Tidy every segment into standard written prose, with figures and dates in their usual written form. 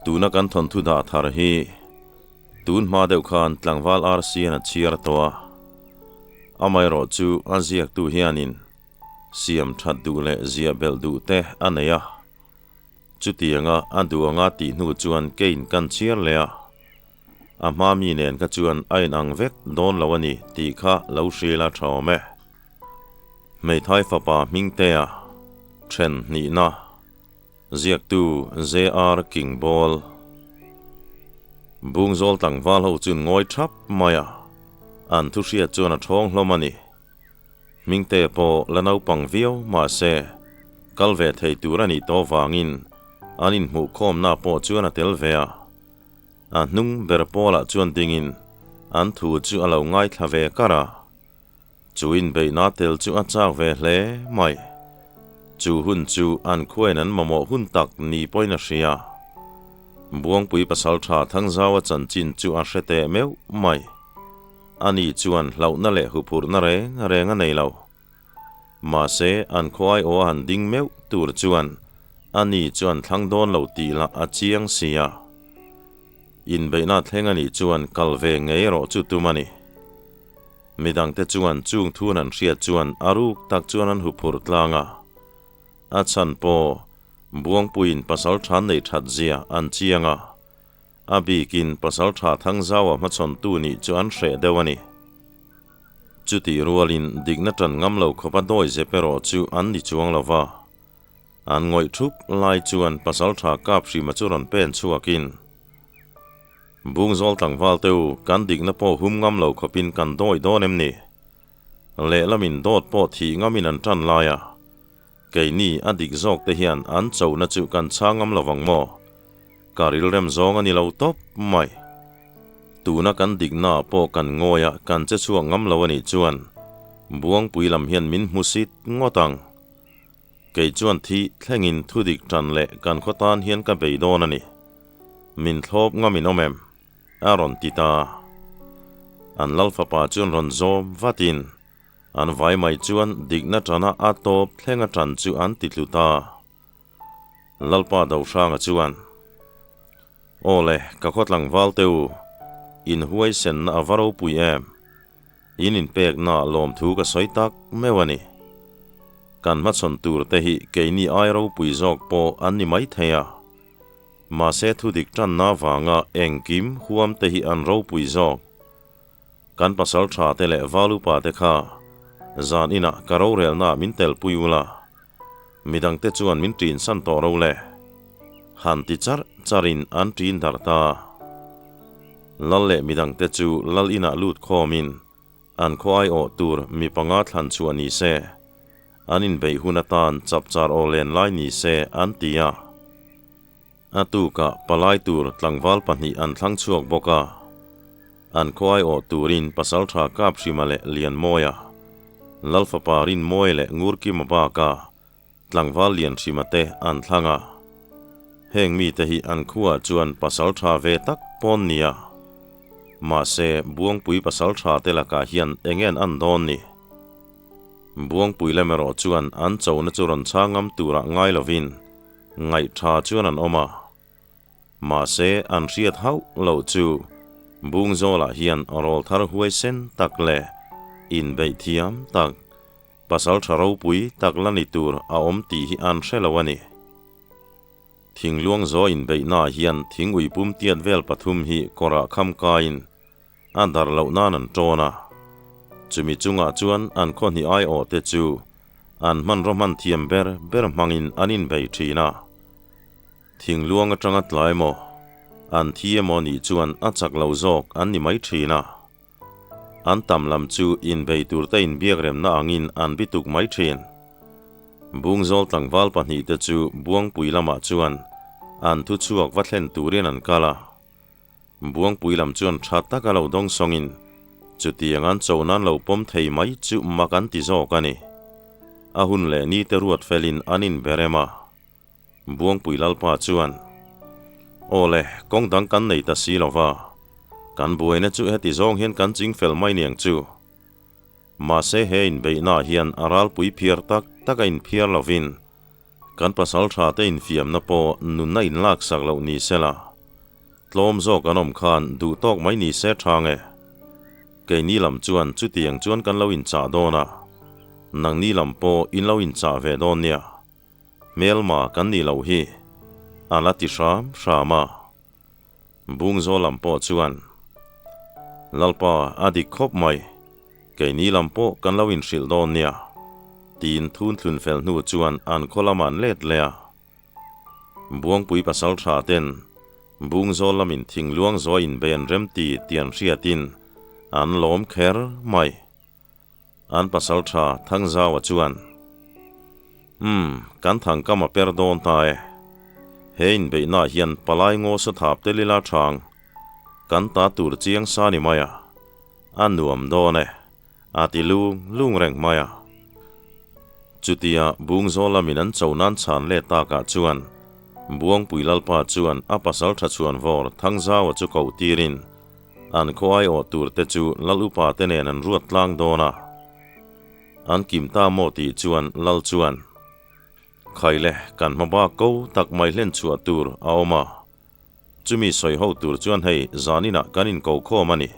Tuna kan thawnthu dah thar hi tun hma deuh khan tlangval RCN a chhiar tawh a, amaherawh chu a ziaktu hianin siam that duh leh ziah belh duh te a nei a, chutianga a duh anga tih hnu chuan keiin kan chhiar leh a, a hma mi nen kha chuan a inang vek dawn lo a ni tih kha lo hrial a tha awm e. Hmeithai fapa Hmingtea then hnihna. Ziaktu JR Kingbawl. Bungzawl tlangval ho chuan ngawi thap mai a, an thu hriat chuan a thawng hlawm a ni. Hmingte pawh la naupang viau mahse, kal ve thei tur a nih tawh vangin an inhmuhkhawmna pawh chuan a tel ve a. A hnung ber pawlah chuan dingin an thu chu a lo ngaithla ve kar a. Chu inbeihna tel chu a chak ve hle mai. Chu hun chu an khuain an mamawh hun tak ni pawhin a hria. Buangpui pasaltha Thangzaua chanchin chu a hre teh meuh mai. Ani chuan hlauhna leh huphurhna reng reng a nei lo. Mahse, an khuai aw a han ding meuh tur chuan ani chuan thlang dawn lo tih lah a chiang si a. Inbeihna thleng a nih chuan kal ve ngei erawh chu tum a ni. Midangte chuan chung thun an hriat chuan a ruk tak chuan an huphurh tlang a. A chhan pawh Buangpuiin pasal tha nei that zia an chiang a, a bikin pasal tha Thangzaua hmachhawntu nih chu an hreh deuh a ni. Chutih rualin dikna tan ngam lo khawpa dawi zep erawh chu an ni chuang lo va. An ngawih thup lai chuan pasal tha kap hrima chu rawn pen chhuakin, Bungzawl tlangval te u, kan dikna pawh hum ngam lo khawpin kan dawi dawn em ni? Lehlamin dawt pawh thih ngamin an tan lai a, keini a dik zawk te hian an chona chu kan chhang ngam lo vang maw? Ka rilrem zawng a ni lo tawp mai. Tuna kan dikna ah pawh kan ngawi a, kan che chhuak ngam lo a nih chuan Buangpui lam hian min hmusit ngawt ang. Kei chuan thi thlengin thudik tan leh kan khaw tan hian ka bei dawn a ni. Min thlawp ngam in awm em? A rawn ti ta. An lal fapa chuan rawn zawm vatin an vai mai chuan dikna tana a tawp thlenga tan chu an ti tlu ta. Lalpa Dohranga chuan, Aw le, ka khaw tlangval te u, in huaisenna a va ropui em? In inpekna lawmthu ka sawi tak meuh a ni. Kan hmachhawn tur te hi keini ai ropui zawk pawh an ni mai thei a. Mahse thudik tanna vanga engkim huam te hi an ropui zawk. Kan pasal tha te leh valupa te kha zan inah ka rorelna ah min telpui ula, midang te chuan min ṭin san tawh ro le. Han ti charh charhin an ṭin darh ta. Lal leh midang te chu lal inah lut khawmin an khaw aiawh tur mi panga thlan chhuah ni se, an inbeih hun atan chapchar aw len lai ni se an ti a. A tukah palai tur tlangval pahnih an thlang chhuak bawk a, an khaw aiawh turin Pasaltha Kaphrima leh Lianmawia, Lalfapa Rinmawia leh Ngurkima bakah Tlangval Lianhrima te an thlang a, heng mite hi an khuaah chuan pasal tha ve tak pawn nia. Mahse, Buangpui pasal tha te lakah hian eng en an dawn ni? Buangpui lem erawh chuan an chona chu rawn chhang ngam turah ngai lovin ngaih tha chuan an awm a. Mahse, an hriat hauh loh chu Bungzawlah hian rawlthar huaisen tak leh inbeih thiam tak, Pasal tha ropui tak la ni tur a awm tih hi an hre lo a ni. Thingluang zaw inbeihnaah hian thing ui pum tiat vel pathum hi kawrah kham kaiin a darh loh nan an tawn a. Chumi chungah chuan an khaw hnih aiawh te chu an hmanraw hman thiam ber ber hmangin an inbei thin a. Thingluang atanga tlai emaw, an thi emaw nih chuan a chak lo zawk an ni mai thin a. An tam lam chu inbei turte inbiakremna angin an bituk mai thin. Bungzawl tlangval pahnihte chu Buangpui lamah chuan an thu chhuak va thlen turin an kal a. Buangpui lam chuan tha taka lo dawng sawngin chutiang an cho nan lo pawm thei mai chu mak an ti zawk a ni. A hun leh nite ruat felin an inberem a. Buangpui Lalpa chuan, Aw le, kawng dang kan nei ta si lo va, kan buaina chu heti zawng hian kan ching fel mai niang chu. Mahse he inbeihnaah hian a ralpui phiar tak tak a inphiar lovin, kan pasal tha te infiamna pawh nunna inlaksak loh ni sela. Tlawm zawk an awm khan duh tawk mai ni se tha nge. Keini lam chuan chutiang chuan kan lo inchah dawn a, nangni lam pawh in lo inchah ve dawn nia. Hmelma kan nih loh hi a la ti hram hram a. Bungzaw lam pawh chuan, Lalpa a dik khawp mai, keini lam pawh kan lo inhrilh dawn nia, tiin thun thlun fel hnu chuan an khaw lamah an let leh a. Buangpui pasal tha ten Bungzawl lamin thingluang zawi inbei an rem ti tih an hriatin an lawm kher mai. An pasal tha Thangzaua chuan, Umm, kan thangkam a per dawn ta e. He inbeihnaah hian palai ngaw sa thap tel ila thang kan ta tur chiang sa ni mai a, a nuam dawn e, a ti lung lung reng mai a. Chutia Bungzawl lamin an cho nan chhan let takah chuan Buangpui Lalpa chuan a pasal tha chhuanvawr Thangzaua chu koh tirin, An khaw aiawh tur te chu Lal upa te nen an ruat tlang dawn a. An kim ta maw tih chuan Lal chuan, Khaile, kan hma bak ko tak mai hlen chhuah tur a awm a. Chumi sawi ho tur chuan hei zaninah kan inko khawm a ni.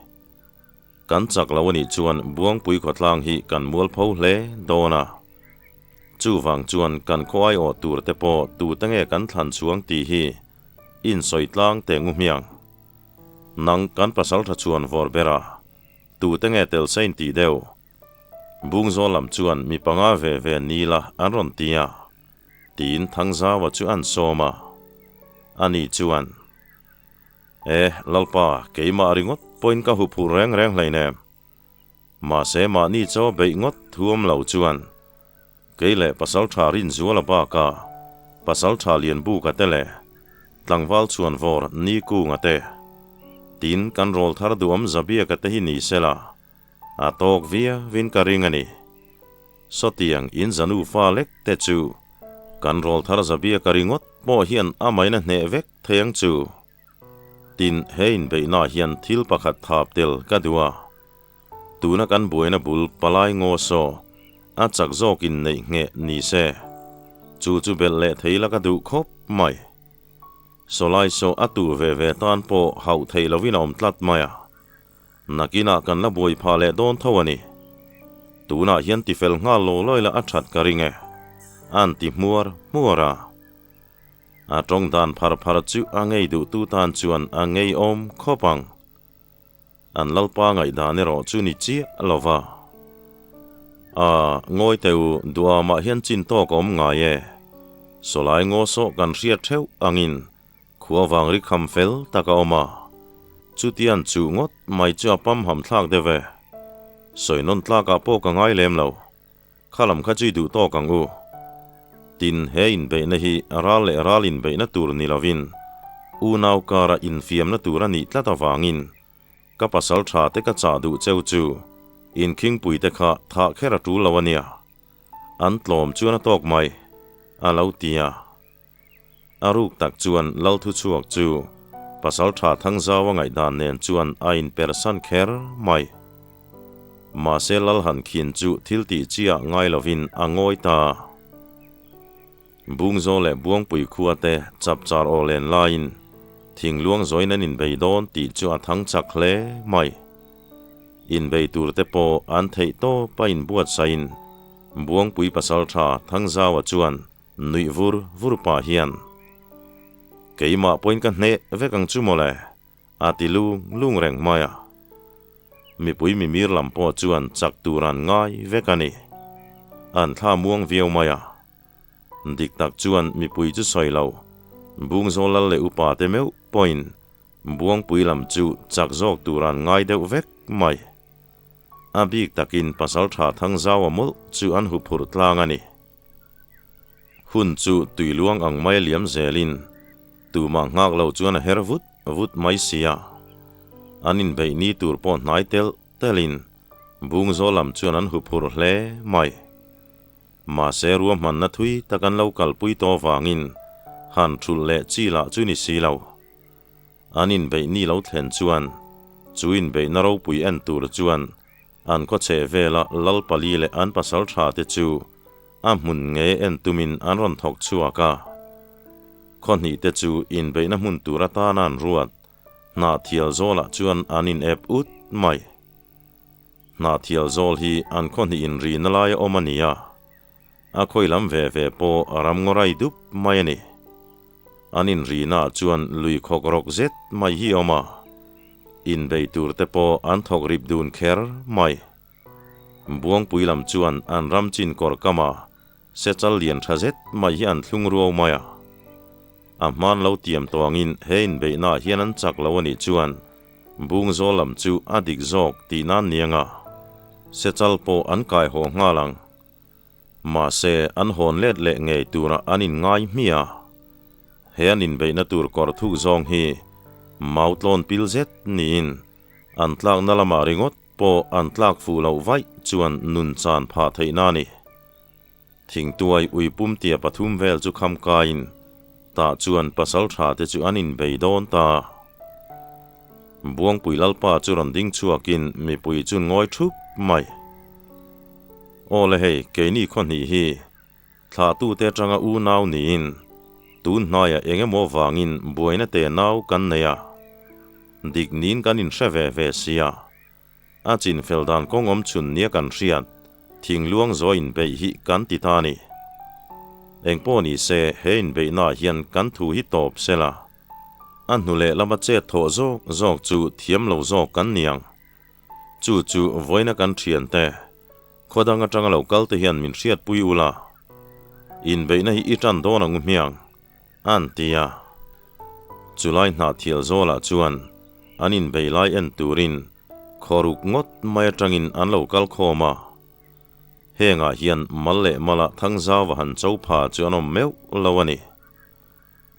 Kan chak lo a nih chuan Buangpui khawtlang hi kan mualpho hle dawn a. Chuvang chuan kan khaw aiawh tur te pawh tute nge kan thlan chhuang tih hi insawi tlang teh ngu hmiang. Nang kan pasal tha chuan vawr ber a, tute nge tel se in tih deuh? Bungzawl lam chuan mi panga ve ve ni la an rawn ti a, tiin Thangzaua chu an sawm a. Ani chuan, E, Lalpa, keimah ringawt pawhin ka huphurh reng reng hleinem. Mahse mahni chaw beih ngawt thuam lo chuan kei leh Pasaltha Rinzuala baka Pasaltha Lianbuka te leh Tlangval Chhuanvawr Nikunga te tin kan rawl thar duham Zabiaka te hi ni sela a tawk viauin ka ring a ni. Sawtiang in zanu fa lek te chu kan rawl thar Zabiaka ringawt pawh hian a maina hneh vek thei ang chu. Tin, he inbeihnaah hian thil pakhat thap tel ka duh a. Tuna kan buaina bul palai ngaw saw a chak zawkin neih ngheh ni se, chu chu belh leh thei la ka duh khawp mai. Sawlai saw a tu ve ve tan pawh hauh theih lovin a awm tlat mai a. Nakinah kan la buai phah leh dawn tho a ni. Tunah hian tifel nghal law lawi la a that ka ring e, a'n ti hmuar hmuar a. A tawng dan phar phar chu a ngei duhtu tan chuan a ngeiawm khawp ang. An lalpa ngaihdan erawh chu ni chiah lo va. A, ngawi teh u, duamah hian chin tawk a awm ngai e. Sawlai ngaw sawh kan hriat theuh angin khua vang ri kham fel tak a awm a. Chutian chuh ngawt mai chu a pamham thlak deuh e. Sawi nawn tlakah pawh ka ngai lem lo. Kha lam kha chu i duh tawk ang u. Tin, he inbeihna hi ral leh ral inbeihna tur ni lovin unau kara infiamna tur a nih tlat avangin ka pasal tha te ka chah duh cheu chu inkhingpui te kha thah kher a tul lo a nia. An tlawm chuan a tawk mai, a lo ti a. A ruk tak chuan Lalthuchhuak chu pasal tha Thangzau a ngaihdan nen chuan a inpersan kher mai. Mahse Lalhan khin chu thil tih chiah ngai lovin a ngawi ta. Bungzaw leh Buangpui khua te chapchar aw len laiin thingluang zawiin an inbei dawn tih chu a thang chak hle mai. Inbei tur te pawh an theih tawp a inbuatsaihin Buangpui pasal tha Thangzaua chuan Nuih vur vur pah hian, Keimah pawhin ka hneh vek ang chu mawle, a ti lung lung reng mai a. Mipui mimir lam pawh chuan chak tur an ngai vek a ni. An thla muang viau mai a. Dik tak chuan mipui chu sawi lo, Bungzawl lal leh upa te meuh pawhin Buangpui lam chu chak zawk tur an ngai deuh vek mai. A bik takin Pasaltha Thangzaua mawlh chu an huphurh tlang a ni. Hun chu tui luang ang mai a liam zelin tumah nghak lo chuan a her vut vut mai si a. An inbeih ni tur pawh hnai telh telhin Bungzawl lam chuan an huphurh hle mai. Mahse ruahmanna thui tak an lo kalpui tawh avangin han thulh leh chi lah chu ni si lo. An inbeih ni lo thlen chuan chu inbeihna ropui en tur chuan An khaw chheh vela lal pali leh an pasal tha te chu a hmun nge en tumin an rawn thawk chhuak a. Khaw hnih te chu inbeihna hmun tur atana an ruat. Hnahthial zawlah chuan an in ep ut mai. Hnahthial zawl hi an khaw hnih in rihna laia awm a ni a, a khawi lam ve ve pawh ram ngawrai dup mai a ni. An in rihnaah chuan lui khawk rawk zet mai hi a awm a, inbei tur te pawh an thawk rip dun kher mai. Buangpui lam chuan an ram chin kawr kama Sechal lian tha zet mai hi an thlung ruau mai a. A hman lo tiam tawngin he inbeihnaah hian an chak lo a nih chuan Bungzawl lam chu a dik zawk tih nan niang a, Sechal pawh an kai haw nghal ang. Mahse, an hawn let leh ngei turah an inngai hmiah a. He an inbeihna tur kawr thuk zawng hi mautlawn pil zet niin an tlakna lamah ringawt Pawh an tlak fuh loh vaih chuan nun chan phah theihna a ni. Thingtuai uipum tia pathum vel chu kham kaiin tah chuan pasal tha te chu an inbei dawn ta. Buangpui Lalpa chu rawn ding chhuakin mipui chu ngawi thup mai. Aw le hei keini khaw hnih hi thlahtute atanga unau niin tun hnaiah eng emaw vangin buaina te nau kan nei a. Dik niin kan inhre ve ve sia. A chin fel dan kawng awm chhun nia kan hriat, thingluang zawi inbeih hi kan ti ta a ni. Engpawh ni se, he inbeihnaah hian kan thu hi tawp se la. A hnu leh lama chet thawh zawk zawk chu thiam lo zawk kan ni ang. Chu chu vawiina kan thiante, khaw dang atanga lo kal te hian min hriatpui ula. Inbeihna hi i tan dawn ang u hmiang. An ti a. Chulai hnahthial zawlah chuan an inbei lai en turin khawruk ngawt mai atangin an lo kal khawm a. Hengah hian mal leh mala Thangzauva han cho pha chu an awm meuh lo a ni.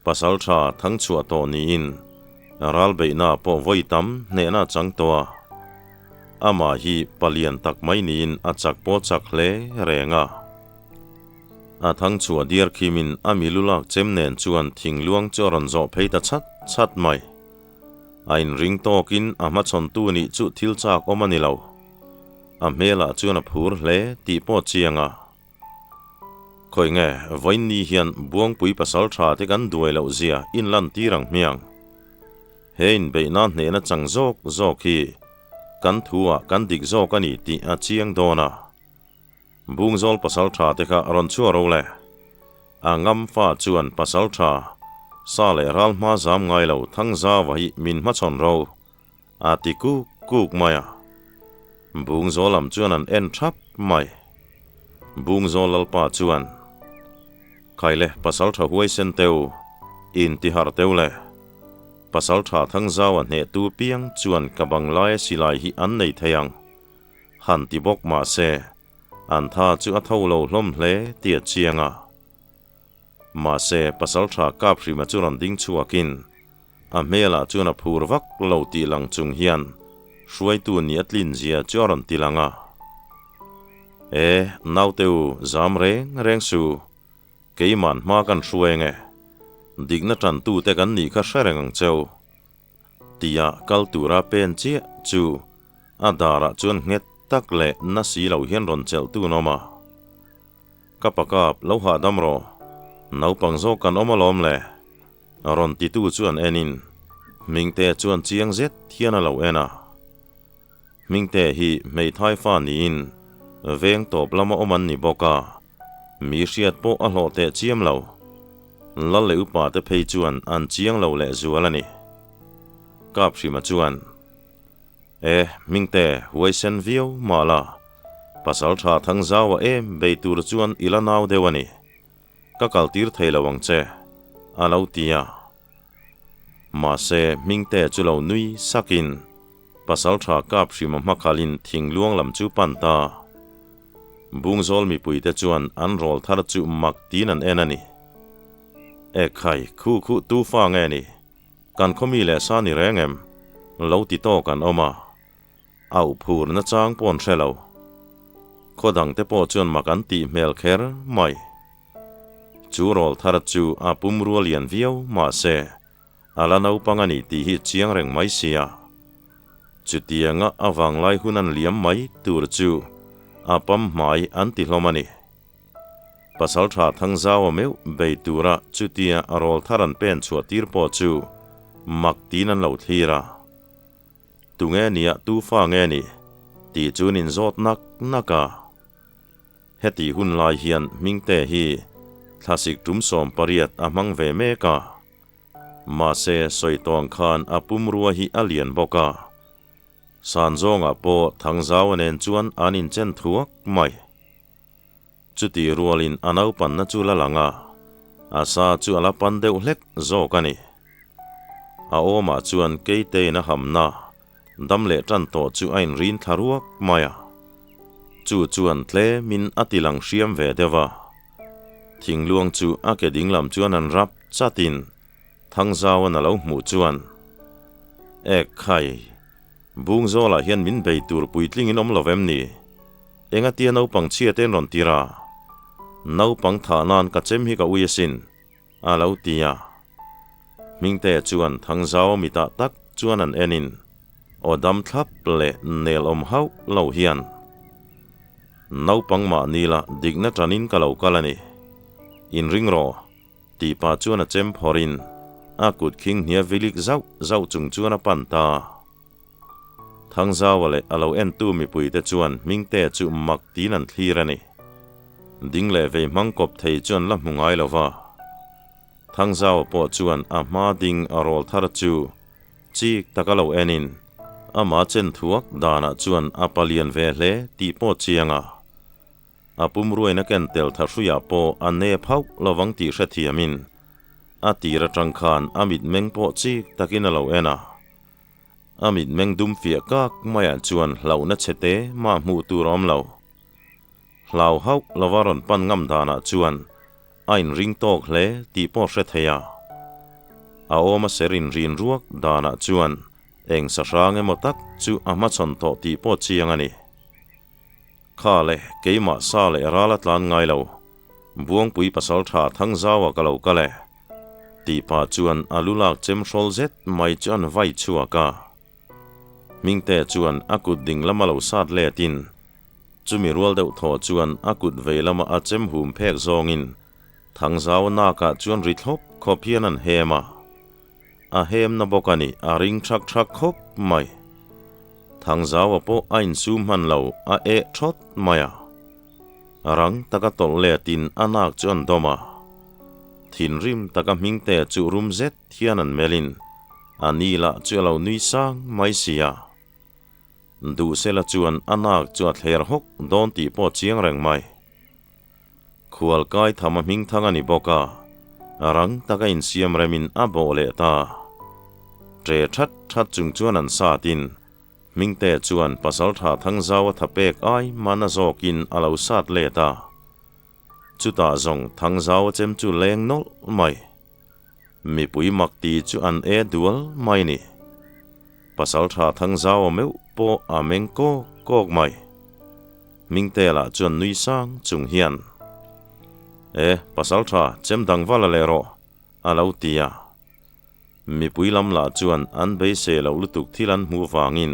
Pasaltha Thangchhuah tawh niin ralbeihna pawh vawi tam hnehna a chang tawh a. Amah hi palian tak mai niin a chak pawh chak hle reng a. A thang chhuah diar khimin a milu lak chem nen chuan thingluang chu a rawn zawh phei ta chhat chhat mai. A inring tawkin a hmachhawntu nih chu thil chak awm a ni lo. A hmelah chuan a phur hle tih pawh chiang a. Khawi nge, vawiin hian Buangpui pasal tha te kan duai loh zia inlan tir ang hmiang. He inbeihna hnehna chang zawk zawk hi kan thu-ah kan dik zawk a ni tih a chiang dawn a. Bungzawl pasal tha te kha rawn chhuah ro le. A ngam fa chuan pasal tha, sa leh ral hma zam ngai lo Thangzauva hi min hmachhawn ro, a ti kuk kuk mai a. Bungzawl lam chuan an en thap mai. Bungzawl lalpa chuan, Khaile pasal tha huaisen teu, in ti harh teu le. Pasal tha Thangzaua hnehtu piang chuan ka banglaia silai hi an nei thei ang. Han ti bawk mah se, an tha chu a tho lo hlawm hle tih a chiang a. Mahse, Pasalṭha Kaphrima chu rawn ding chhuakin, a hmelah chuan a phur vak lo tih lang chung hian hruaitu nih a tlin zia chu a rawn ti lang a. E, naute u, zam reng reng su, keiman hma kan hruai ange, dikna ṭantute kan nih kha hre reng ang cheu. Tia kal tura pen chiah chu a darah chuan nghet tak leh na si lo hian rawn chelh tun awm a. Ka pakap lo hahdam rawh, naupang zawk kan awm alawm le, rawn titu chuan enin Hmingte chuan chiang zet hian a lo en a. Hmingte hi hmeithai fa niin veng tawp lama awm an ni bawk a, mi hriat pawh a hlawh teh chiam lo. Lal leh upa te phei chuan an chiang lo leh zual a ni. Kaphrima chuan, E, Hmingte, huaisen viau mah la, pasal tha Thangzaua em bei tur chuan i la nau deuh a ni. Ka kaltir thei lo ang che, a lo ti a. Mahse, Hmingte chu lo nui sakin pasal tha Kaphrima hmakhalin thingluang lam chu pan ta. Bungzawl mipuite chuan an rawl thar chu mak tiin an en a ni. Ekhai, khu khu tu fa nge ni? Kan khawmi leh sa ni reng em? Lo ti tawk an awm a. Auh phur nachang pawh an hre lo. Khaw dangte pawh chuan mak an tih hmel kher mai. Chu rawl thar chu a pumrua lian viau mahse, a la naupang a ni tih hi chiang reng mai sia. Chutianga a vanglai hun an liam mai tur chu a pam hmai an ti hlawm a ni. Pasaltha Thangzaua meuh bei tura chutia a rawl thar an pen chhuah tir pawh chu mak tiin an lo thlir a. Tunge nia tu fa nge ni? Tih chu an inzawt nak nak a. Heti hun lai hian Hmingte hi thlasik tum 18 a hmang ve mek a. Mahse sawi tawng khan a pumrua hi a lian bawk a. Sanzawngah pawh Thangzaua nen chuan an inchen thuak mai. Chutih rualin a naupanna chu la lang a, a sa chu a la pan deuh hlek zawk a ni. A awmah chuan Keitein a hamna dam leh tan tawh chu a inrin thla ruak mai a. Chu chuan tlemin a ti lang hriam ve deuh a. Thingluang chu a ke dinglam chuan an rap chatin Thangzauan a lo hmuh chuan, Ek khai, Bungzawlah hian min bei tur puitlingin awm lo vem ni? Engatia naupang chhia te an rawn tir a? Naupang thah nan ka chem hi ka ui asin, a lo ti a. Hmingtea chuan Thangzau mitah tak chuan an enin aw dam thlap leh nel awm hauh lo hian, Naupang mahni la dikna tanin ka lo kal a ni. Inring rawh. Tih pah chuan a chem phawrhin a kut khing hnia vilik zauh zauh chung chuan a pan ta. Thangzaua leh a lo entu mipuite chuan Hmingtea chu mak tiin an thlir a ni. Ding leh vei hmang kawp thei chuan la hmu ngai lo va. Thangzaua pawh chuan a hma ding a rawl thar chu chik taka lo enin ama chen thuak danah chuan a palian ve hle tih pawh chiang a. A pumruaina ken tel thahruiah pawh a nep hauh lovang tih hrethiamin a tir atang khan a mitmeng pawh chik takin a lo en a. A mitmeng dum fiah kak maiah chuan hlauhna chhe te mah hmuh tur a awm lo. Hlau hauh lova rawn pan ngam danah chuan a inring tawk hle tih pawh hre thei a. A awma ser inrin ruak danah chuan eng sahrang emaw tak chu a hmachhawn tawh tih pawh chiang a ni. Kha le, keimah sa leh ral a tlan ngai lo. Buangpui pasal tha Thangzaua ka lo kal e. Tih pah chuan a lu lak chem hrawl zet mai chu an vai chhuak a. Hmingte chuan a kut ding lama lo sat letin, chumi rual deuh thaw chuan a kut vei lama a chem hum phek zawngin Thangzaua nakah chuan ri thlawp khawp hian an hem a. A hemna bawk a ni, a ring thak thak khawp mai. Thangzaua pawh a insum hman lo, a eh thawt mai a. Rang taka tawlh letin a nak chu an dawm a. Thinrim taka Hmingtea chu rum zet hian an melhin a ni lah chu a lo nui sang mai si a. Duhsela chuan a nak chu a thler hawk dawn tih pawh chiang reng mai. Khual kai tham a hming thang a ni bawk a, rang taka insiam remin a bawh leh ta. Ṭe ṭhat ṭhat chung chuan an satin, Hmingte chuan Pasalṭha Thangzau a tha pek ai mana zawkin a lo sat let a. Chutah zawng Thangzau a chem chu leng nawlh mai. Mipui mak ti chu an e dual mai ni. Pasalṭha Thangzau a meuh pawh a meng kawk kawk mai. Hmingte lah chuan nui sang chung hian, E, pasalṭha, chem dang va la leh rawh, a lo ti a. Mipui lam lah chuan an beisei loh lutuk thil an hmuh vangin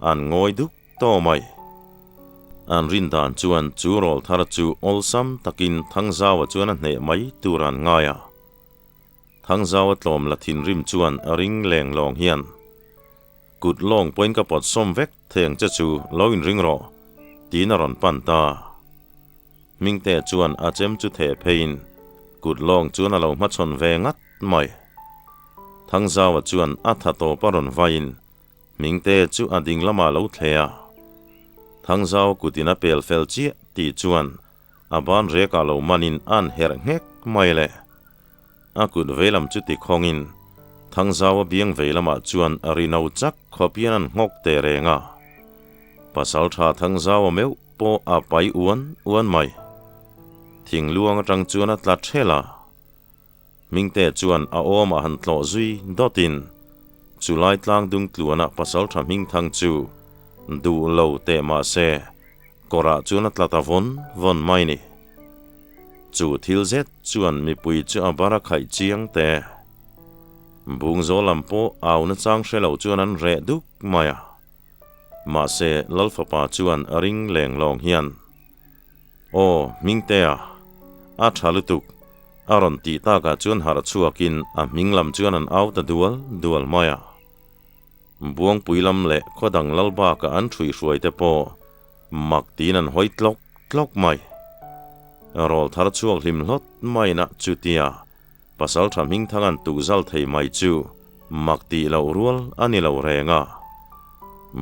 an ngawi duk tawh mai. An rin dan chuan chu rawl thar chu awlsam takin Thangzaua chuan a hneh mai tur an ngai a. Thangzaua tlawm la thinrim chuan a ring leng lawng hian, Kut lawng pawhin ka pawt sawm vek theng che chu lo inring rawh, tiin a rawn pan ta. Hmingte chuan a chem chu theh pheiin kut lawng chuan a lo hmachhawn ve ngat mai. Thangzaua chuan a tha tawp a rawn vaiin Hmingte chu a ding lamah a lo thle a. Thangzaua kutin a pel fel chiah tih chuan a ban rekah lo manin a an herh nghek mai le. A kut veilam chu ti khawngin Thangzaua biang veilamah chuan a rino chak khawp hian an nghawk teh reng a. Pasaltha Thangzaua meuh pawh a pai uan uan mai. Thingluang atang chuan a tla ṭhel a. Hmingte chuan a awmah han tlawh zui dawtin chulai tlangdung tluana Pasaltha Hmingthang chu duh lo teh mah se kawrah chuan a tla ta vawn vawn mai ni. Chu thil zet chuan mipui chu a bar a khaih chiang te. Bungzawl lam pawh au nachang hre lo chuan an reh duk mai a. Mahse Lalfapa chuan a ring leng lawng hian, Aw, Hmingtea, a tha lutuk. A rawn tih takah chuan harh chhuakin a hming lam chuan an au ta dual dual mai a. Buangpui lam leh khaw dang lal bakah an ṭhuihhruai te pawh mak tiin an hawi tlawk tlawk mai. Rawl thar chhuak hlim hlawt maina chutia Pasalṭha hmingthang an tukzal thei mai chu mak tih loh rual a ni lo reng a.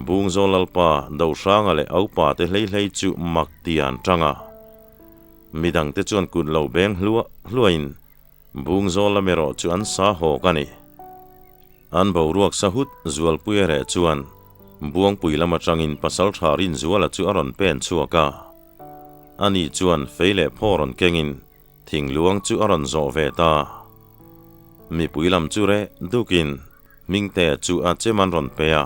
Bungzawl Lalpa Dohranga leh Aupa te hlei hlei chu mak tih an ṭang a. Midangte chuan kut lo beng hluah hluahin Bungzawl lam erawh chu an sa hawk a ni. An boruak sahut Zualpui ereh chuan Buangpui lam aṭangin Pasalṭha Rinzuala chu a rawn pen chhuak a. Ani chuan fei leh phaw rawn kengin Thingluang chu a rawn zawh ve ta. Mipui lam chu reh dukin Hmingtea chu a chem an rawn pe a.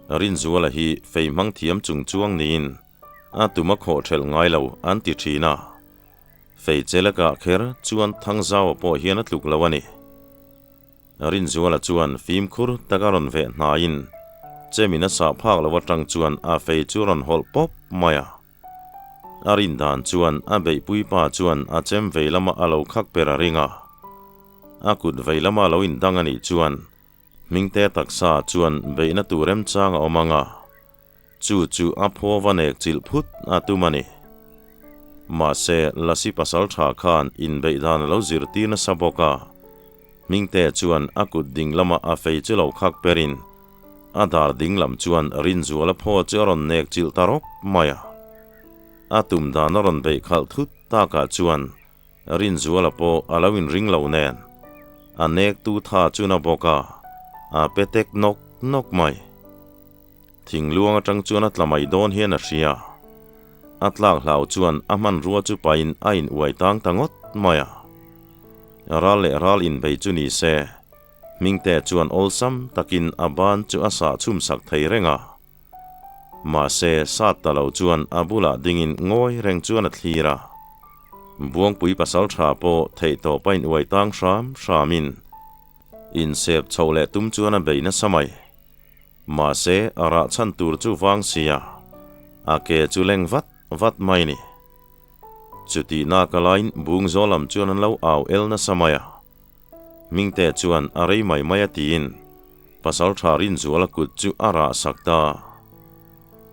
Rinzuala hi fei hmang thiam chung chuang niin a tum a khawh ṭhelh ngai lo an ti ṭhin a. Fei che lakah kher chuan Thangzaua pawh hian a tluk lo a ni. Rinzuala chuan fimkhur taka rawn veh hnaiin chemin a sah phak lo aṭang chuan a fei chu a rawn hawlh pawp mai a. A rin dan chuan a beihpui pa chuan a chem vei lama a lo khak per a ring a. A kut vei lama lo indang a nih chuan Hmingte taksa chuan beihna tur remchang a awm ang a, chu chu a phaw va nek chilh phut a tum a ni. Mahse, Lasi pasal tha khan inbeih dan a lo zirtir nasa bawk a, Hmingte chuan a kut ding lama a fei chu lo khak perin A dar ding lam chuan Rinzuala phaw chu a rawn nek chilh ta rawp mai a. A tum dan a rawn beih khalh thut takah chuan Rinzuala pawh a lo inring lo nen a nek tu tha chu na bawk a, a pe tek nawk nawk mai. Thingluang atang chuan a tla mai dawn hian a hria. A tlak hlau chuan a hmanrua chu pahin a in uai tang ta ngawt mai a. Ral leh ral inbei chu ni se. Hmingte chuan awlsam takin a ban chu a sah chhum sak thei reng a. Mahse, sat ta lo chuan a bulah dingin ngawi reng chuan a thlir a. Buangpui pasal tha pawh theihtawp a inuai tang hram hramin insep chhoh leh tum chuan a bei nasa mai. Mahse, a rah chhan tur chu vang sia, a ke chu leng vat vat mai ni. Chutihna ka laiin Bungzawl lam chuan an lo au el nasa mai a. Hmingte chuan a rei mai mai a tiin Pasalṭha Rinzuala kut chu a rah sak ta.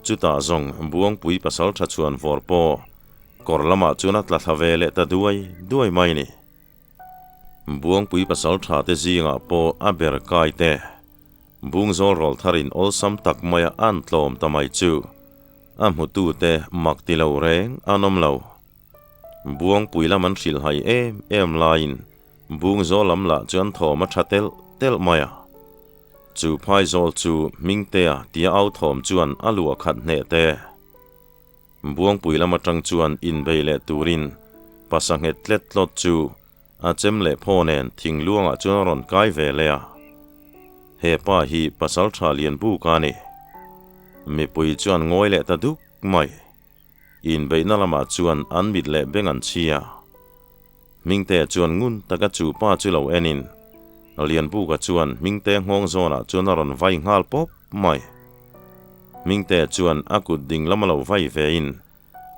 Chutah zawng Buangpui Pasalṭha chhuan vawr pawh kawr lamah chuan a tla thla ve leh ta duai duai mai ni. Buangpui Pasalṭha te zingah pawh a ber kai te Bungzawl rawl tharin awlsam tak maia an tlawm ta mai chu a hmutute mak ti lo reng an awm lo. Buangpui lam an hrilh hai em em laiin Bungzawl lam lah chuan thawm a tha telh telh mai a. Chu phaizawl chu Hmingtea tia au thawm chuan a luah khat hneh te. Buangpui lam atang chuan inbei leh turin pasanghet tlet tlawt chu a chem leh phaw nen thingluangah chuan a rawn kai ve leh a. He pa hi pasaltha lian buk a ni. Mipui chuan ngawi leh ta duk mai. Inbeihna lamah chuan an mit leh beng an chhi a. Hmingtea chuan ngun taka chu pa chu lo enin Lianbuka chuan Hmingtea nghawng zawnah chuan a rawn vai nghal pawp mai. Hmingtea chuan a kut ding lama lo vai vein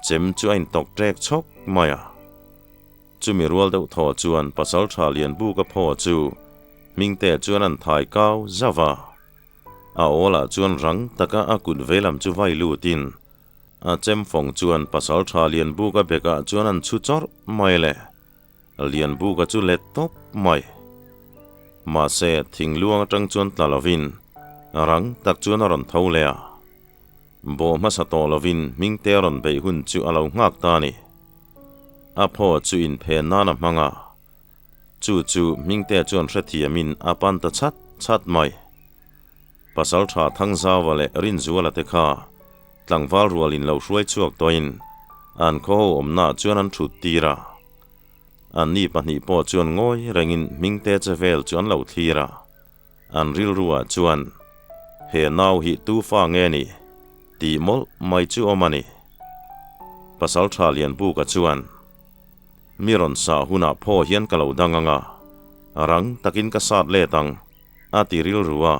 chem chu a intawk ṭek chhawk mai a. Chumi rual deuh thaw chuan Pasalṭha Lianbuka phaw chu Hmingtea chuan an thai kau zauh a. A awlah chuan rang taka a kut veilam chu vai lutin A chem fawng chuan Pasalṭha Lianbuka bekah chuan an chhu chawrh mai le. Lianbuka chu let tawp mai. Mahse, thingluang aṭang chuan tla lovin rang tak chuan a rawn tho leh a. Bawh hmasa tawh lovin Hmingte a rawn beih hun chu a lo nghak ta a ni. A phaw chu inphen nan a hmang a. Chu chu Hmingte chuan hrethiamin a pan ta chat chat mai. Pasalṭha Thangzauva leh Rinzuala te kha tlangval rual in lo hruai chhuak tawhin an khaw ho awmnaah chuan an thut tir a. Anni pahnih pawh chuan ngawi rengin Hmingte che vel chu an lo thlir a. An rilruah chuan, He nau hi tu fa nge ni? tih mawlh mai chu awm a ni. Pasalṭha Lianbuka chuan, Mi rawn sah hunah phaw hian ka lo dang ang a, rang takin ka sat let ang, a ti rilru a.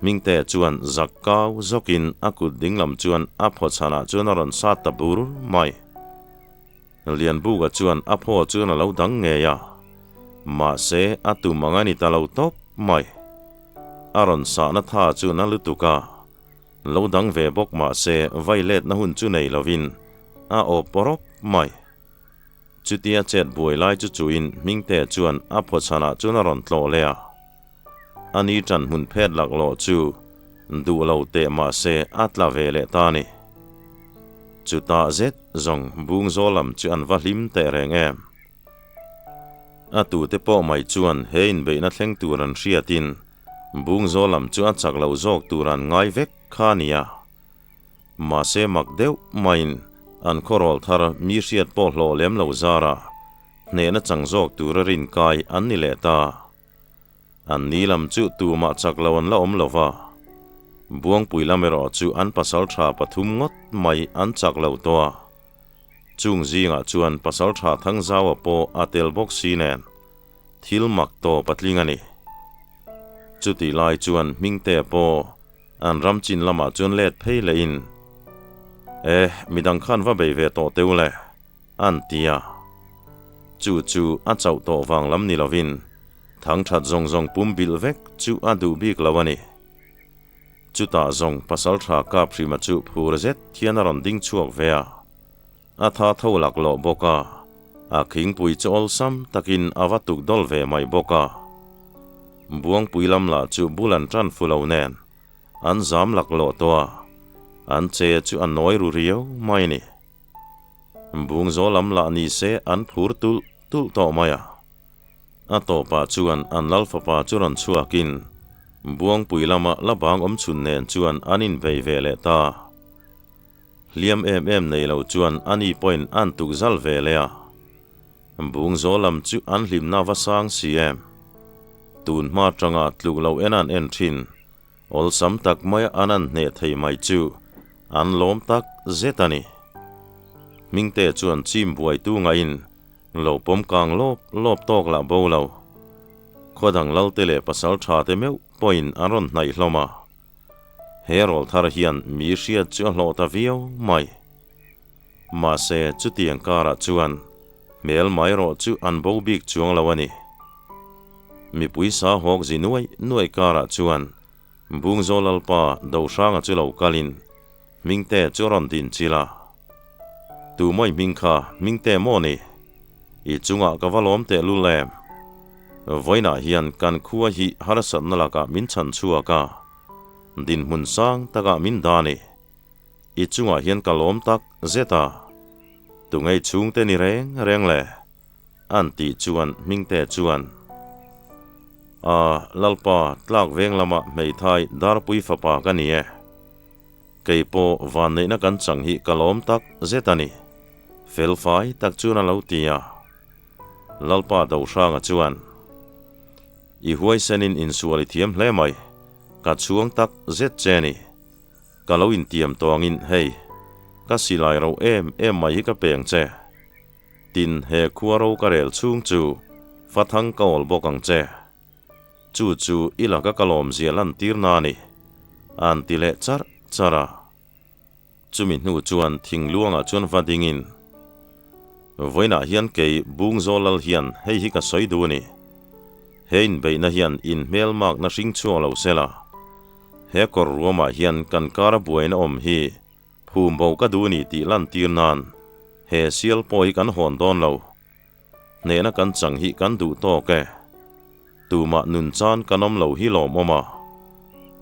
Hmingte chuan zak kau zawkin a kut dinglam chuan a phaw chhanah chuan a rawn sat ta bur mai. Lianbuka chuan a phaw chuan a lo dang ngei a, mahse a tum ang a ni ta lo tawp mai. A rawn sahna tha chu na lutuk a, lo dang ve bawk mahse vailetna hun chu nei lovin a awp rawp mai. Chutia chet buai lai chu chuin Hmingte chuan a phawchhanah chuan a rawn tlawh leh a. A ni ṭan hmun phet laklawh chu duh lo teh mahse a tla ve leh ta a ni. Chutah zet zawng bung zawl lam chu an va hlim teh reng em. A tute pawh mai chuan he inbeihna thleng tur an hriatin bung zawl lam chu a chak loh zawk tur an ngai vek kha a nia. Mahse mak deuh maiin an khawrawl thar mi hriat pawh hlawh lem lo zara hnehna chang zawk tura rinkai an ni leh ta. An ni lam chu tumah chak lo an la awm lo va, Buangpui lam erawh chu an pasal tha pathum ngawt mai an chak lo tawh a. Chung zingah chuan pasal tha Thangzaua pawh a tel bawk si nen thil mak tawp a tling a ni. Chutih lai chuan Hmingtea pawh An ram chin lamah chuan let phei lehin, E, midang khan va bei ve tawh teu le, an ti a. Chu chu a chauh tawh vang lam ni lovin, thang that zawng zawng pum bilh vek chu a duh bik lo a ni. Chutah zawng pasal tha kap hrima chu phur zet hian a rawn ding chhuak ve a. A tha tho laklawh bawk a, a khingpui chu awlsam takin a va tuk dawl ve mai bawk a. Buangpui lam lah chu bul an tan fu lo nen, an zam laklawh tawh a, an che chu a nawi ru riau mai a ni. Bungzaw lam lah ni se an phur tulh tulh tawh mai a. A tawpah chuan an lal fapa chu rawn chhuakin Buangpui lama la bang awm chhun nen chuan an inbei ve leh ta. Hliam em em nei lo chuan a ni pawhin an tuk zal ve leh a. Bung zaw lam chu an hlimna va sang si em. Tun hma tanga tluk lo en an en thin. Awlsam tak maia an an hneh thei mai chu an lawm tak zet a ni. Hmingte chuan chim buaitu ngaihin lo pawm kang lawp lawp tawk lah bo lo. Khaw dang lalte leh pasal tha te meuh pawhin an rawn hnaih hlawm a. He rawl thar hian mi hriat chu a hlawh ta viau mai. Mahse, chutiang karah chuan hmel mai rawh chu an bo bik chuang lo a ni. Mipui sa hawk zi nuai nuai karah chuan Bungzaw Lalpa Dohranga chu lo kalin Hmingte chu a rawn din chil a. Tu mawi hming kha Hmingte maw ni? I chungah ka va lawm teh lul em? Vawiinah hian kan khua hi harsatna lakah min chhan chhuak a, dinhmun sang takah min dah a ni. I chungah hian ka lawm tak zet a, tungei chhungte ni reng reng le? An tih chuan Hmingte chuan, A, Lalpa, tlak veng lama hmeithai Darpui fapa ka ni e. Kei pawh vanneihna kan chang hi ka lawm tak zet a ni. Felfai tak chuan a lo ti a. Lalpa Dohranga chuan, I huaisenin insual i thiam hle mai, ka chhuang tak zet che ni. Ka lo intiam tawngin hei, ka silai ro em em mai hi ka peng che. Tin, he khua ro ka rel chhung chu fathang ka awl bawk ang che. Chu chu i laka ka lawmzia lantir na a ni, a'n ti leh charh charh a. Chumi hnu chuan thingluangah chuan va dingin, Vawiinah hian kei Bungzaw Lal hian hei hi ka sawi duh a ni. He inbeihna hian inhmelmakna hring chhuak lo sela, he kawr ruamah hian kan kara buaina awm hi phum bo ka duh a ni tih lantir nan he sial pawh hi kan hawn dawn lo. Hnehna kan chang hi kan duh tawk e. Tumah nun chan kan awm lo hi lawmawm a.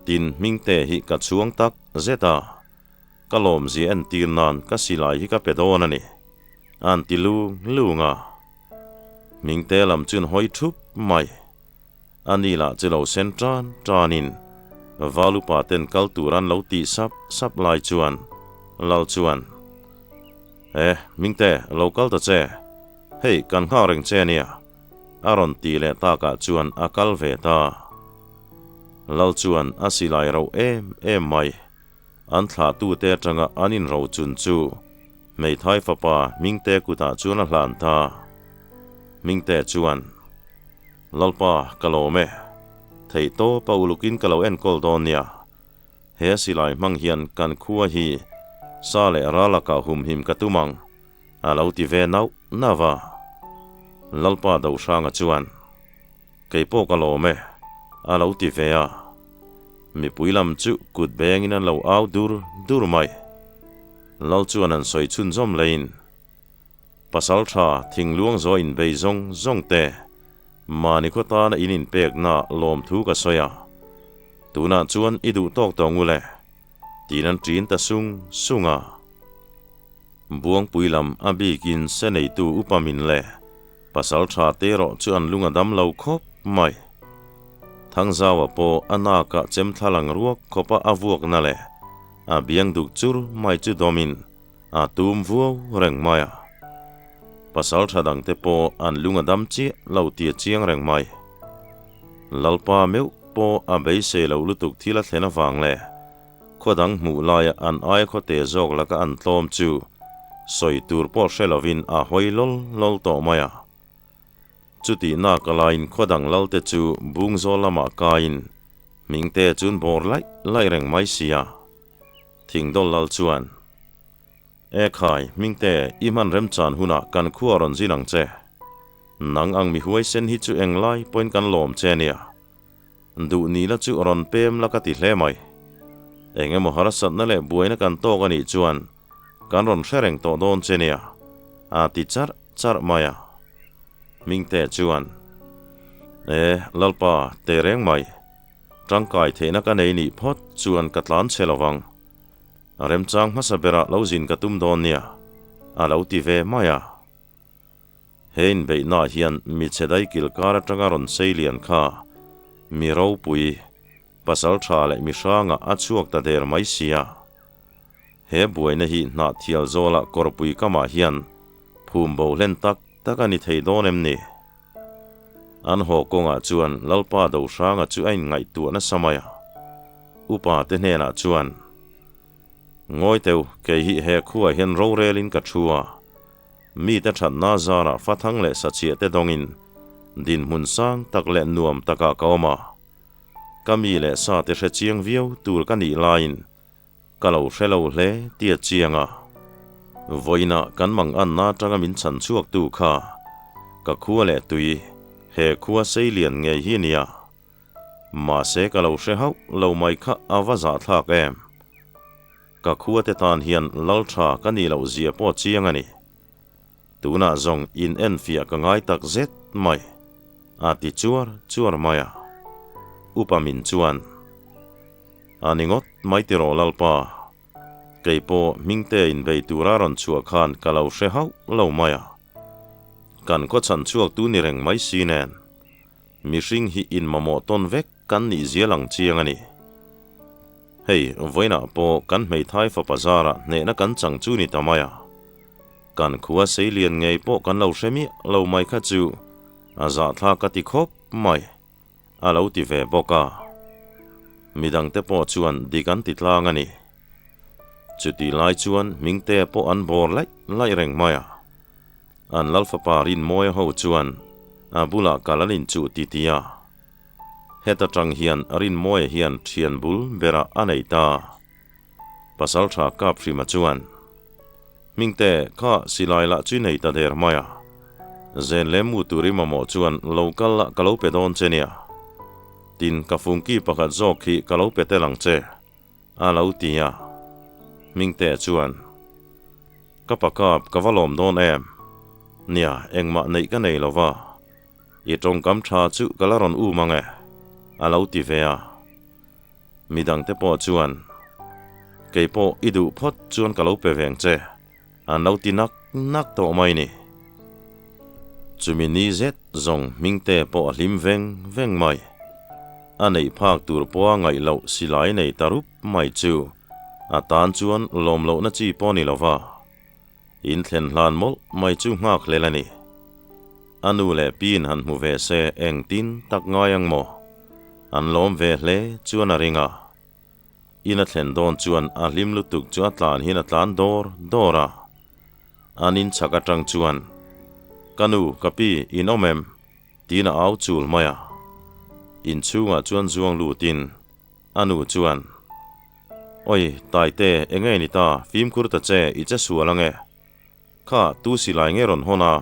Tin, Hmingte hi ka chhuang tak zet a. Ka lawmzia entir nan ka silai hi ka pe dawn a ni. A'n ti lung lung a. Hmingte lam chun hawi thup mai. A ni lah chu lo sen tan tanin Valupa ten kal tur an lo tih sap sap lai chuan Lal chuan, E, Hmingte, lo kal ta che. Hei, kan nghak reng che ania, a rawn ti leh takah chuan a kal ve ta. Lal chuan a silai ro em em mai. An thlahtute atanga an inro chun chu hmeithai fapa Hmingte kutah chuan a hlan ta. Hmingte chuan, Lalpa, ka lawm e. Theihtawp a ulukin ka lo enkawl dawn nia. He silai hmang hian kan khua hi sa leh ral lakah humhim ka tum ang. A lo ti ve nauh nauh a. Lalpa Dohranga chuan, Kei pawh ka lawm e, a lo ti ve a. Mipui lam chu kut bengin an lo au dur dur mai. Lal chuan an sawi chhunzawm leiin, Pasal tha thingluang zaw inbei zawng zawng te, mahni khaw tana in inpekna lawmthu ka sawi a. Tunah chuan i duh tawk tawh ngu le, tiin an ṭin ta sung sung a. Buangpui lam a bikin se neitu upa min le pasal tha te erawh chu an lung a dam lo khawp mai. Thangzaua pawh a nakah chem thla lang ruak khawpa a vuakna leh a biang duk chur mai chu dawmin a tum vuau reng mai a. Pasal tha dangte pawh an lung a dam chiah lo ti a chiang reng mai. Lalpa meuh pawh a beisei loh lutuk thil a thlen avang leh Khaw dang hmuh laia an aia khawte zawk laka an tlawm chu sawi tur pawh hre lovin a hawi lawl lawl tawh mai a. Chutih nak alaiin khaw dang lalte chu bung zawl lamah kaiin hmingte chun bawr laih laih reng mai si a. Thingdawl lal chuan, E khai, hmingte, i hman remchan hunah kan khua rawn zin ang che. Nang ang mi huaisen hi chu englai pawhin kan lawm che nia. Duh nila chu rawn pem la ka ti hle mai. Eng emaw harsatna leh buaina kan tawk a nih chuan kan rawn hre reng tawh dawn che nia, a ti charh charh mai a. Hmingte chuan, E, Lalpa, teh reng mai. Tangkai theihna ka nei nih phawt chuan ka tlan che lo vang. Remchang hmasa berah lo zin ka tum dawn nia, a lo ti ve mai a. He inbeihnaah hian mi chhe daikil kar atanga rawn sei lian kha mi ropui, pasal tha leh mi hrangah a chhuak ta der mai sia. He buaina hi hnahthial zawlah kawrpui kamah hian phum bo hlen tak tak a ni thei dawn em ni? An haw kawngah chuan Lalpa Dohranga chu a inngaihtuah nasa mai a. Upa te hnenah chuan, Ngawi teu, kei hi he khuaah hian rorelin ka thu a. Mite thatna zarah fathang leh sachhiah te dawngin dinhmun sang tak leh nuam takah ka awm a. Ka mi leh sa te hre chiang viau tur ka nih laiin ka lo hre lo hle tia chiang a. Vawiinah kan mang anna atanga min chhan chhuaktu kha ka khua leh tui he khua sei lian ngei hi nia. Mahse ka lo hre hauh lo mai kha a va zahthlak em. Ka khuate tan hian lal tha ka nih loh zia pawh chiang a ni. Tunah zawng in enfiah ka ngai tak zet mai, a ti chuar chuar mai a. Upa min chuan, A ni ngawt mai tiraw Lalpa, kei pawh hmingte inbei tura rawn chhuah khan ka lo hre hauh lo mai a. Kan khaw chhan chhuaktu ni reng mai si nen, mihring hi inmamawh tawn vek Kan nih zial ang chiang a ni. Hei, vawiinah pawh kan hmeithai fapa zarah hnehna kan chang chu ni ta mai a. Kan khua sei lian ngei pawh kan lo hre miah lo mai kha chu a zahthlak a ti khawp mai, a lo ti ve bawk a. Midangte pawh chuan dik an ti tlang a ni. Chutih lai chuan hmingte pawh an bawr laih laih reng mai a. An Lalfapa Rinmawia ho chuan a bulah kal an inchuh titi a. Heta tang hian Rinmawia hian thian bul berah a nei ta. Pasal tha kap hrima chuan, Hmingte, kha silai lah chu i nei ta der mai a. Zen leh mu tur i mamawh chuan lo kal lah ka lo pe dawn che nia. Tin, ka fungki pakhat zawk hi ka lo pe tel ang che, a lo ti a. Hmingte chuan, Ka pa kap ka va lawm dawn em? Nia, engmah neih ka nei lo va. I tawngkam tha chu ka la rawn um ang e, a lo ti ve a. Midangte pawh chuan, Kei pawh i duh phawt chuan ka lo pe veng che, an lo ti nak nak tawh mai ni. Chumi ni zet zawng hmingte pawh a hlim veng veng mai. A neih phak tur pawha ngaih loh silai nei ta rup mai chu a tan chuan lawm lohna chi pawh ni lo va. In thlen hlan mawlh mai chu nghak hlel a ni. A nu leh piin han hmu ve se engtin tak ngai ang maw? An lawm ve hle chuan a ring a. In a thlen dawn chuan a hlim lutuk chu a tlan hian a tlan dawr dawr a. An in chhak atang chuan, Ka nu, ka pi, in awm em? tiin a au chul mai a. Inchhungah chuan zuang lutin A nu chuan, Oi, Taite, eng nge ni ta, fimkhur ta che, i che sual ang e. Kha tu silai nge rawn hawn a?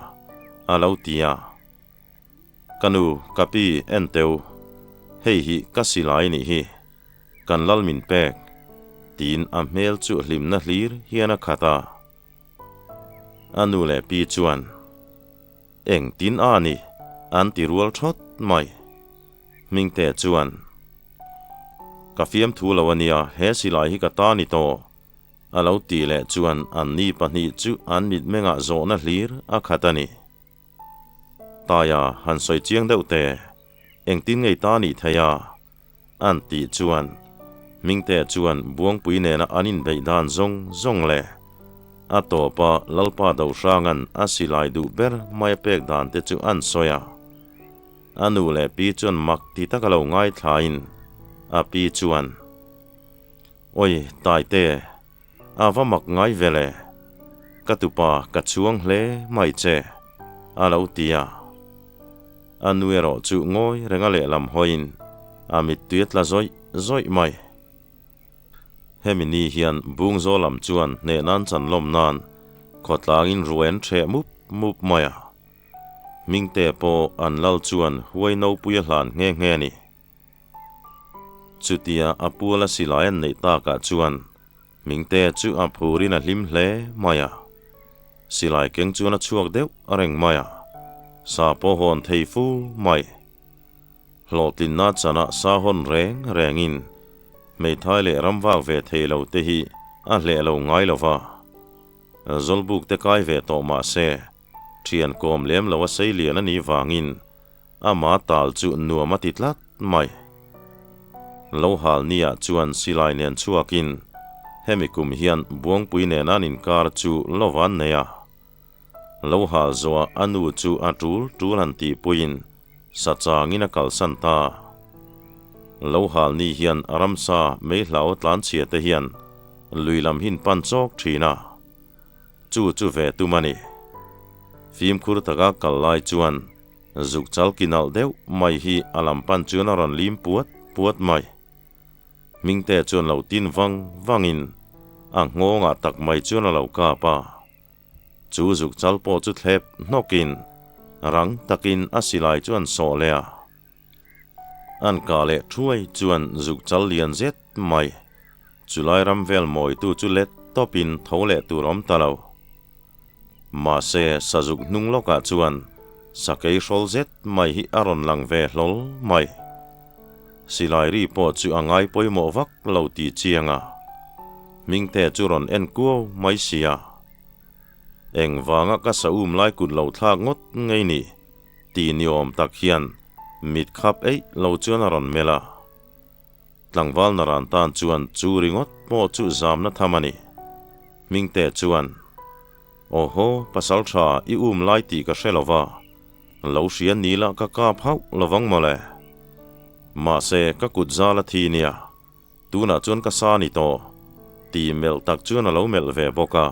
a lo ti a. Ka nu, ka pi, en teu. Hei hi ka silai nih hi. Kan lal min pek. Tiin a hmel chu hlimna hlir hian a khat a. A nu leh pi chuan, Engtin a ni? an ti rual thawt mai. Hmingte chuan, Ka fiamthu lo a nia, he silai hi ka ta ni tawh. A lo tih leh chuan anni pahnih chu an mitmengah zawhna hlir a khat a ni. Taia han sawi chiang deuh teh, engtin ngei ta nih thei a? An tih chuan Hmingte chuan Buangpui nena an inbeih dan zawng zawng leh a tawpa Lalpa Dohranga'n a silai duh ber mai a pek dan te chu an sawi a. A nu leh pi chuan mak ti taka lo ngaithlain a pi chuan, Oi, Taite, a va mak ngai ve le. Ka tupa ka chhuang hle mai che, a lo ti a. A nu erawh chu ngawi renga lehlam hawiin a mittui a tla zawih zawih mai. Hemi ni hian Bungzaw lam chuan hneh nan chan lawm nan khawtlangin ruai an ṭheh mup mup mai a. Hmingte pawh an lal chuan huai nopui a hlan nghe nghe a ni. Chutia a puala silai an neih takah chuan Hmingte chu a phurin a hlim hle mai a. Silai keng chuan a chhuak deuh a reng mai a, sa pawh hawn thei fu mai. Hlawhtlinna chanah sa hawn reng rengin hmeithai leh ramvak ve thei lo te hi a hleh lo ngai lo va. Zawlbuk te kai ve tawh mah se, thian kawm lem lo a sei lian a nih vangin Ama tal chu nuam a ti tlat mai. Lo hal nia chuan silai nen chhuakin hemi kum hian Buangpui nen an inkar chu lova an nei a. Lo hal zawhah a nu chu a tul tul han tihpuiin sa changin a kalsan ta. Lo hal ni hian ramsa meihlau tlanchhia te hian lui lam hin pan chawk thin a. Chu chu ve tum a ni. Fimkhur taka kal lai chuan Zuk chal ki nalh deuh mai hi a lam pan chuan a rawn lim puat puat mai. Hmingte chuan lo tin vang vangin a nghawngah tak mai chuan a lo kap a. Chu zuk chal pawh chu thlep hnawkin rang takin a silai chu an sawh leh a. An kah leh thuai chuan zuk chal lian zet mai chulai ram vel mawitu chu let tawpin tho leh tur awm ta lo. Mahse, sazuk hnung lawkah chuan sakei hrawl zet mai hi a rawn lang ve hlawl mai. Silai ri pawh chu a ngai pawimawh vak lo ti chiang a, Hmingte chu rawn en kuau mai sia. Engvanga ka sa um lai kut lo thlak ngawt ngei ni ti ni awm tak hian mit khap eih lo chuan a rawn melh a. Tlangval naran tan chuan chu ringawt pawh chu zamna tham a ni. Hmingte chuan, Awhaw, pasal tha i um lai tih ka hre lo va, lo hria ni la ka kap hauh lovang mawle. Mahse, ka kut zal a thi nia, tunah chuan ka sa ni tawh, tih melh tak chuan a lo melh ve bawk a.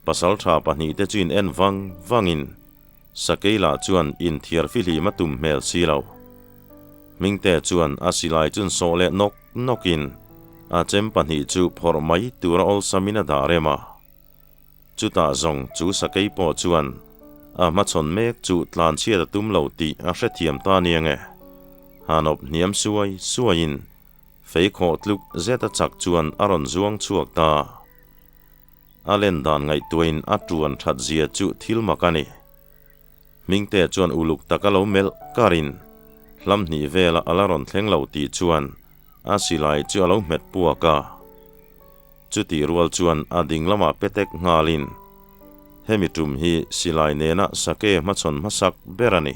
Pasal tha pahnihte chu in en vang vangin Sakei lah chuan inthiar fihlim a tum hmel si lo. Hmingte chuan a silai chun sawh leh nawk nawkin a chem pahnih chu phawrh mai tura awlsamin a dah rem a. Chutah zawng chu Sakei pawh chuan a hmachhawn mek chu tlanchhiat a tum lo tih a hrethiam ta nia nge. Hanawp hniam suai suaiin fei khawh tluk zet a chak chuan a rawn zuang chhuak ta. A len dan ngaihtuahin a tuan that zia chu thil mak a ni. Hmingte chuan uluk taka lo melh karin hlam hnih vela a la rawn thleng lo tih chuan a silai chu a lo hmet puak a. Chutih rual chuan a ding lamah petek nghalin hemi tum hi silai nena sake hmachhawn hmasak ber a ni.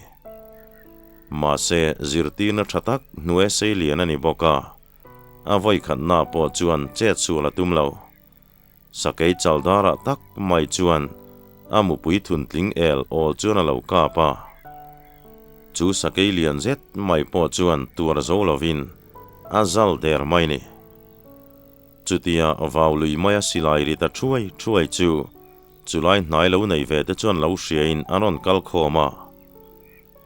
Mahse zirtirna tha tak hnuai sei lian a ni bawk a, a vawikhatna pawh chuan chet sual a tum lo. Sakei chaldarah tak mai chuan a mupui thuntling el awl chuan a lo kap a. Chu sakei lian zet mai pawh chuan tuar zo lovin a zal der mai ni. Chutia vau lui maia silai ri ta thuai thuai chu chulai hnai lo nei ve te chuan lo hriain an rawn kal khawm a.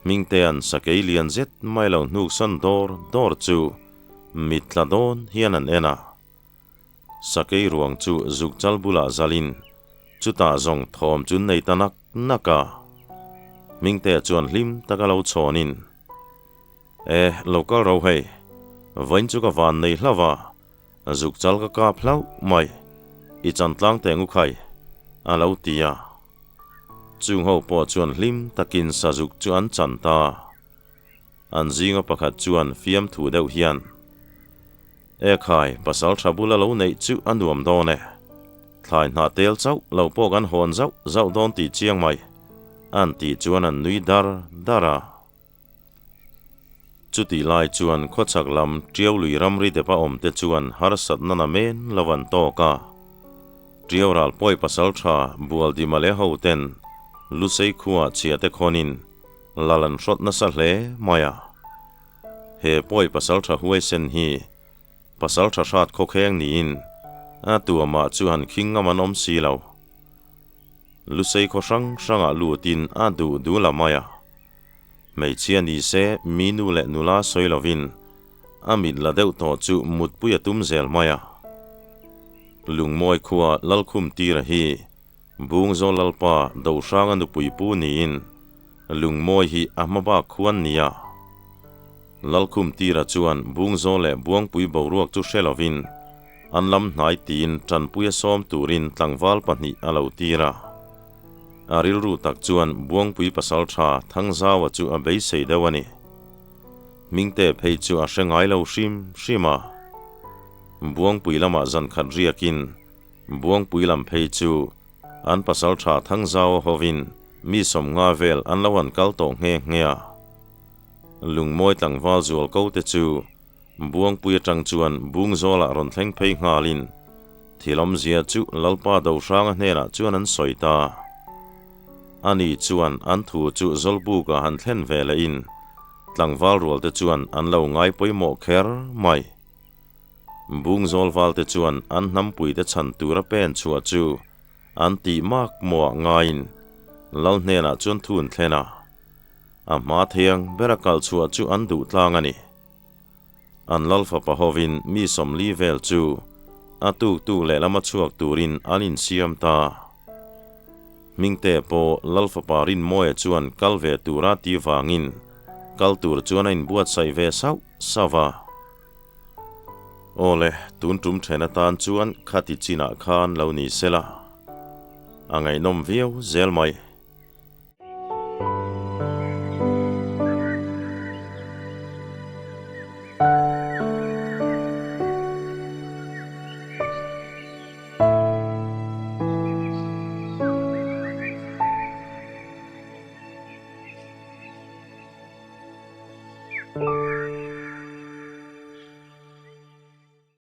Hmingtea'n sakei lian zet mai lo hnuksawn dawr dawr chu mit tla dawn hian an en a. Sakei ruang chu zuk chal bulah zalin Chutah zawng thawm chu nei ta nak nak a. Hmingtea chuan hlim taka lo chhawnin, E, lo kal ro hei. Vawiin chu ka van nei hlauh a, zuk chal ka kap hlauh mai. I chan tlang teh ngu khai, a lo ti a. Chung ho pawh chuan hlim takin sazuk chu an chan ta. An zinga pakhat chuan fiamthu deuh hian, E khai, pasal tha bula lo neih chu a nuam dawn e. Thlai hnah tel chauh lo pawh kan hawn zauh zauh dawn tih chiang mai, an tih chuan an nui dar dar a. Chutih lai chuan khawchhak lam Tiau lui ramri depa awmte chuan harsatna na men lo an tawk a. Tiau ral pawi pasal tha bual dima leh hoten Lusei khuaa chhiate khawnin lal an hrawt nasa hle mai a. He pawi pasal tha huaisen hi pasal tha hrat khawkheng niin a tuamah chu han khing ngam an awm si lo. Lusei khaw hrang hrangah lutin a duh duh la mai a. Hmeichhia ni se mi nu leh nula sawi lovin a mit la deuh tawh chu mutpui a tum zel mai a. Lungmawi khua Lalkhum tira hi Bungzawl Lalpa Dohranga nupui pu niin Lungmawi hi a hma bak khuan nia. Lalkhum tira chuan Bungzawl leh Buangpui boruak chu hre lovin an lam hnai tiin tanpuia sawm turin tlangval pahnih a lo tir a. A rilru tak chuan Buangpui pasal tha Thangzaua chu a beisei deuh a ni. Hmingte phei chu a hre ngai lo hrim hrim a. Buangpui lamah zankhat riakin Buangpui lam phei chu an pasal tha Thangzaua hovin mi sawmnga vel an lo han kal tawh nghe nghe a. Lungmawi tlangval zual ko te chu Buangpui atang chuan Bungzawlah rawn thleng phei nghalin thil awmzia chu Lalpa Dohranga hnenah chuan an sawi ta. Ani chuan an thu chu Zawlbuka han thlen ve lehin tlangval rualte chuan an lo ngai pawimawh kher mai. Bungzawl valte chuan an hnampuite chhan tura pen chhuah chu an tih mak mawah ngaiin Lal hnenah chuan thu an thlen a. A hma thiang bera kal chhuah chu an duh tlang a ni. An lal fapa hovin mi sawmli vel chu a tuktu lehlam a chhuak turin an insiam ta. Hmingte pawh lal fapa Rinmawia chuan kal ve tura ti vangin kal tur chuan a inbuatsaih ve sauh sauh a. Awle, tun tum then atan chuan khati chinah khan lo ni sela. A ngaihnawm viau zel mai.